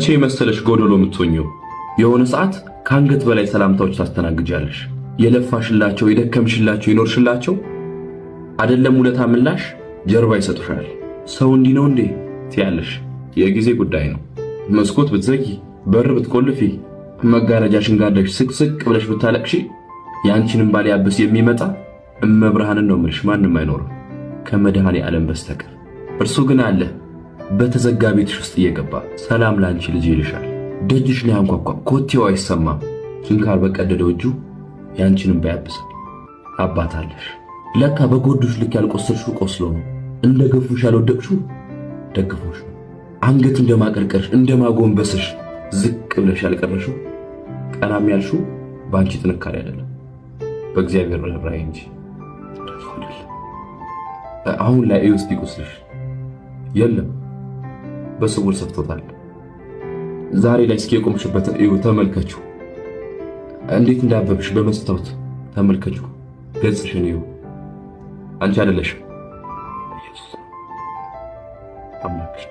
መቼ መሰለሽ ጎደሎ የምትሆኚው? የሆነ ሰዓት ከአንገት በላይ ሰላምታዎች ታስተናግጃለሽ። የለፋሽላቸው፣ የደከምሽላቸው፣ የኖርሽላቸው አይደለም ውለታ ምላሽ ጀርባ ይሰጡሻል። ሰው እንዲህ ነው እንዴ ትያለሽ። የጊዜ ጉዳይ ነው። መስኮት ብትዘጊ፣ በር ብትቆልፊ፣ መጋረጃሽን ጋርደሽ ስቅስቅ ብለሽ ብታለቅሺ የአንቺንም ባል ያብስ የሚመጣ እመብርሃንን ነው የምልሽ፣ ማንም አይኖርም ከመድኃኔ ዓለም በስተቀር። እርሱ ግን አለ፣ በተዘጋ ቤትሽ ውስጥ እየገባ ሰላም ላንቺ ልጅ ይልሻል። ደጅሽ ላይ አንኳኳ፣ ኮቴው አይሰማም። ችንካር በቀደደው እጁ ያንቺንም ባያብሳል። አባት አለሽ። ለካ በጎዱሽ ልክ ያልቆሰልሽው ቆስሎ ነው። እንደ ገፉሽ ያልወደቅሽው ደግፎሽ ነው። አንገት እንደማቀርቀርሽ እንደማጎንበስሽ ዝቅ ብለሽ ያልቀረሽው ቀናም ያልሽው በአንቺ ጥንካሬ አይደለም፣ በእግዚአብሔር ርኅራኄ እንጂ አይደለም። አሁን ላይ እዩ እስቲ ቁስልሽ የለም፣ በስውር ሰፍቶታል። ዛሬ ላይ እስኪ የቆምሽበትን እዩ፣ ተመልከቹ። እንዴት እንዳበብሽ በመስታወት ተመልከቹ። ገጽሽን እዩ። አንቺ አይደለሽም፣ ኢየሱስ አምላክሽ።